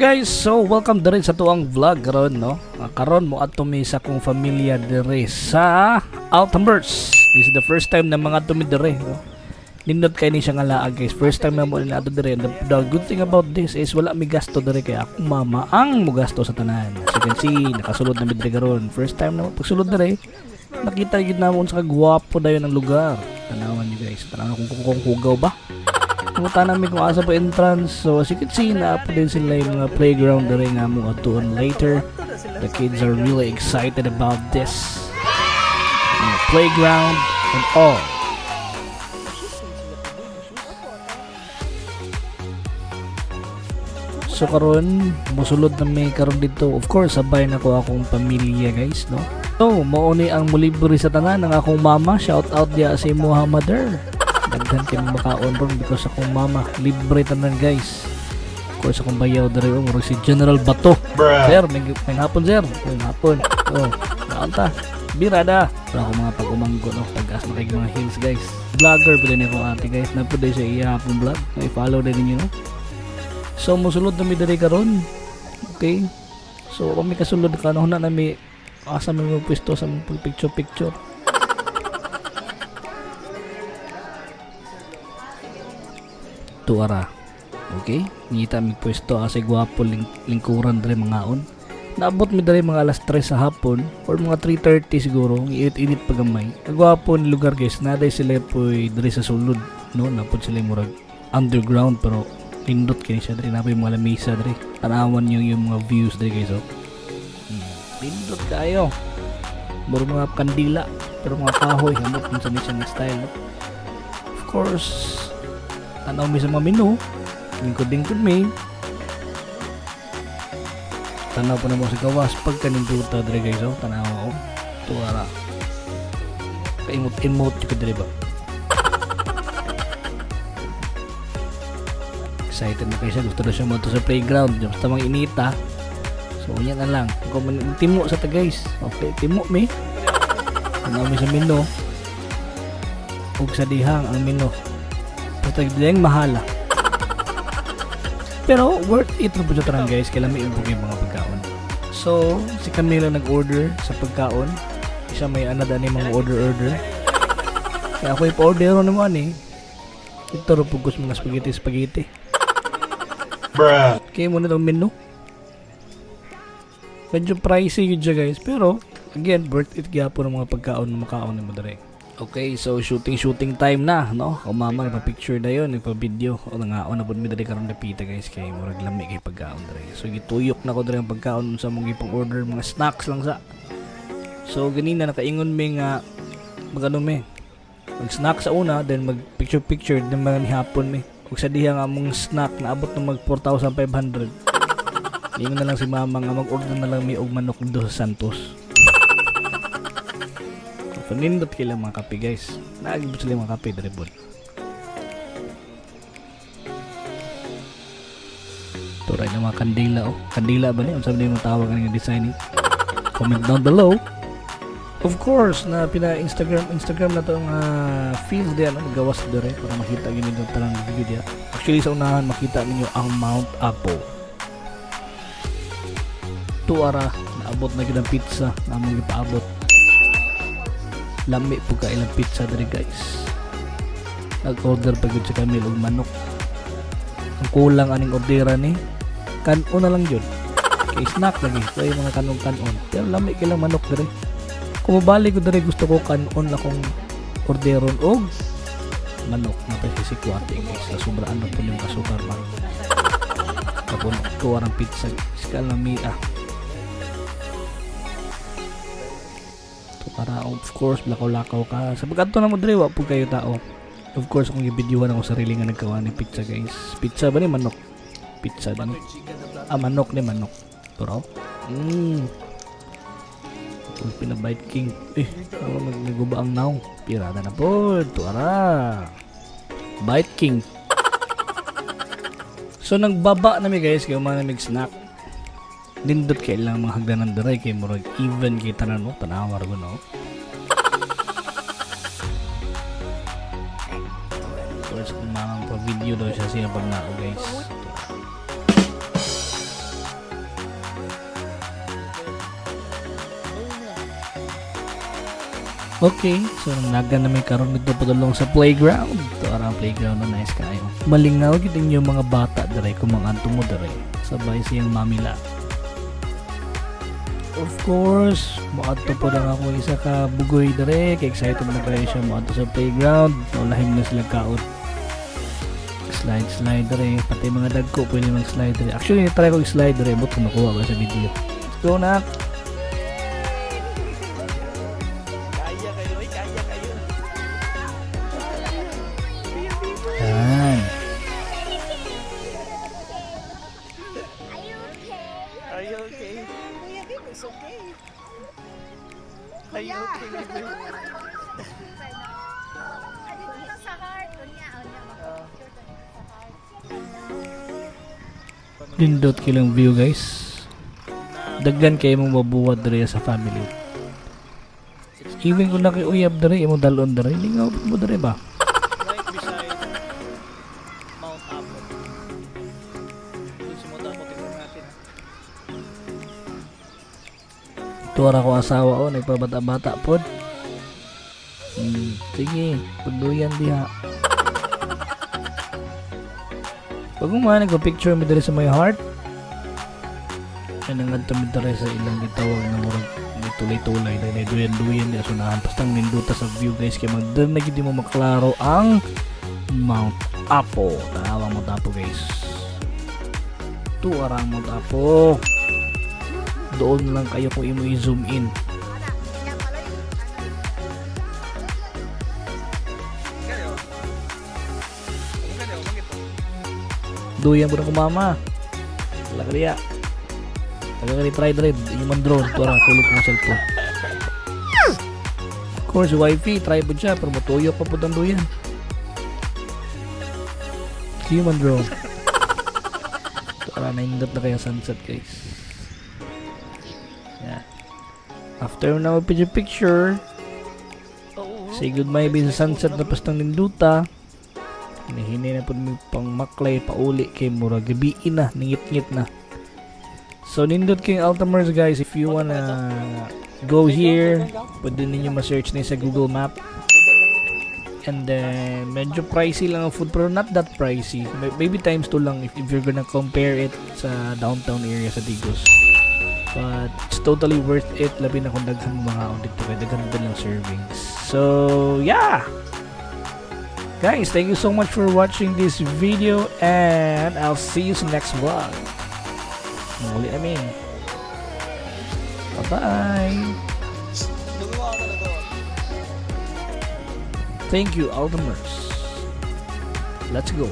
Guys? So welcome diri sa tuang vlog karon, no. Karon mo adto mi sa akong familia diri sa Altenburg. This is the first time na mga mi diri, no? Nindot kay ni siya nga laag, guys. First time na mo ni adto diri. The good thing about this is wala mi gasto diri kay akong mama ang mugasto sa tanan. As you can see, nakasulod na mi diri karon. First time na mo pagsulod diri, nakita gyud namon sa kagwapo dayon ang lugar. Tanawan niyo, guys. Tanawan kung hugaw ba. Pumunta namin kung asa pa entrance. So as you can see, naa po din sila yung mga playground diri nga mo atuon later. The kids are really excited about this. Mga playground and all. So karon musulod na may karon dito. Of course, sabay na ko akong pamilya, guys, no. So, mao ni ang mulibre sa tanan ng akong mama. Shout out diya sa imo mother. Daghan kay makaon ron because akong mama libre tanan, guys. Of course, akong bayaw diri oh, murag si General Bato. Sir, may hapon, sir. May hapon. Oh, naon ta. Birada. Pero ako mga pag-umanggo, no, pag-as na kay mga heels, guys. Vlogger pa din akong ate, guys. Napo din siya iya hapon vlog. May follow din ninyo, no. So musulod na mi diri karon. Okay. So kung may kasulod ka no, na mi asa mi mo pwesto sa picture picture. Tuara. Okay? Ngita mi pwesto asa gwapo lingkuran diri mangaon. Naabot mi diri mga alas 3 sa hapon or mga 3:30 siguro, ang init-init pa gamay. Ang gwapo ni lugar, guys, naday sila poy diri sa sulod, no? Napod sila murag underground pero nindot kini siya diri, napay mga lamesa diri. Tanawan niyo yung mga views diri, guys, oh. Nindot kayo. Muro mga kandila pero mga kahoy hamot kung sa siya nga style, no? Of course, tanaw mi sa mga menu, lingkod-lingkod mi. Tanaw pa na mo sa gawas pagka ninduta diri, guys, oh. Tanaw oh. Tuara. Kaimot-imot jud ka diri ba? Excited na kayo siya. Gusto na siya mo sa playground. Basta mga inita. So, yan na lang. Kung timo sa ta, guys. Okay, timo mi. Tanaw mi sa menu. Ug sa dihang ang menu. Basta dihang mahala. Pero worth it na po siya tanan, guys. Kailan may ibog yung mga pagkaon. So, si Camila nag-order sa pagkaon. Isa may anad ani mga order-order. Kaya ako ipa-order naman eh. Ito ro pugos mga spaghetti-spaghetti. Bruh. Kaya mo na itong menu. Medyo pricey yun siya, guys. Pero, again, worth it gyapon ng mga pagkaon na makaon mo dere. Okay, so shooting shooting time na, no? O mama, nagpa-picture na yun, nagpa-video. O nangaon na po mi dere karon dapita, guys, kay murag lami kay pagkaon dere. So gituyok na ko dere ang pagkaon sa mong gipang order, mga snacks lang sa. So ganina nakaingon mi nga magano mi. Mag-snack sa una, then mag-picture picture, then mga nihapon mi. Ug sa diha nga among snack naabot ng mag 4,500. Ingon na lang si mama nga mag-order na lang mi og manok do sa Santos. So, nindot kila mga kape, guys. Naagibot sila mga kape diri bod. Turay na mga kandila oh. Kandila ba ni? Unsa ba ni mo tawag ang design ni? Comment down below. Of course, na pina Instagram Instagram na to nga feels diyan, no, gawas dire para makita gyud ninyo tanang view diya. Actually sa unahan makita ninyo ang Mount Apo. Tuara, naabot na gyud ang pizza na among gipaabot. Lami po ka ilang pizza diri, guys. Nag-order pa gyud si Camille og manok. Ang kulang aning ordera ni kanon na lang yun. Kay snack lagi, so yung mga kanon-kanon. Pero lami kay lang manok diri. Kung mabalik ko diri, gusto ko kanon na kong orderon og manok na pa si sikwate, guys. Sa sobraan na po yung kasukar ba. Kapuno ko ang pizza, guys. Kalami ah. To para of course lakaw-lakaw ka. Sa pagkadto na mo diri wa po kayo tao. Of course akong gibidyuhan ako sarili nga nagkawa ni pizza, guys. Pizza ba ni manok? Pizza ba ni? Ah, manok ni manok. Pero. Kung pinabite king. Eh, ako magnaguba ang naong. Pirata na po. Tuara. Bite king. So nagbaba na mi, guys, kay man mig snack. Nindot kay ilang mga hagdanan dere kay murag even kay tanan no, tanawa ra no. Of course, kung mamang pa video daw siya siya pag nao, guys. Okay, so naga na may karon dito padulong sa playground. Ito ang playground na nice kayo. Malingaw gid yung mga bata dire kung mga mo dire. Sabay siyang mamila. Of course, moadto po lang ako isa ka bugoy dire kay excited na kayo siya moadto sa playground. Naulahim na sila kaot. Slide slide dire, pati mga dagko pwede mag slide dire. Actually, try ko slide dire, but kung makuha ba sa video. Let's go na. Kaya kayo, ay, kaya kayo. Yan. Are you okay? Kuya Vic, it's okay. Are you okay, baby? Dito na sa heart. Unya, unya. Picture ta sa heart. Nindot kilang view, guys. Daghan kay mong mabuhat dire sa family. Even kung nakiuyab dire, imong dalon dire, lingaw mo dire ba? Right beside Mount Apo. Doon si Mount Apo, tingnan natin. Tuwara ko asawa oh, nagpabata-bata pod. Sige, pagduyan diha. Pag uma, nagpa-picture mi diri sa my heart. Ay nangadto mi diri sa ilang gitawag na murag may tulay-tulay dahil duyan-duyan di asunahan. Basta ang ninduta sa view, guys, kay mag na gid mo maklaro ang Mount Apo. Tanawa Mount Apo, guys. Tuara ang Mount Apo. Doon lang kayo kung imo i-zoom in. Ana, nya pala yung ano. Kayo? Kayo, bakit to? Duyan po na ko mama. Wala ka diya. Taga ka ni try drive. Yung man drone. Tuara, tulog ko ang cellphone. Of course, wifey, try po siya. Pero mutuyok pa po ang duyan. Human drone. Tuara, naindot na kayo sunset, guys. Yeah. After na picture picture, say goodbye sa sunset na pastang ninduta. Hinihinay na po mi pang maklay pauli kay mura gabi na, ningit-ngit na. So nindot kay Altamers, guys, if you wanna go here, pwede ninyo ma-search na sa Google Map. And then medyo pricey lang ang food pero not that pricey. Maybe times 2 lang if you're gonna compare it sa downtown area sa Digos. But it's totally worth it labi na kung daghan mo mga dito kay daghan din lang servings. So yeah! Guys, thank you so much for watching this video and I'll see you sa next vlog. Muli namin. Bye-bye! Dugo ako talaga. Thank you, Altamers. Let's go.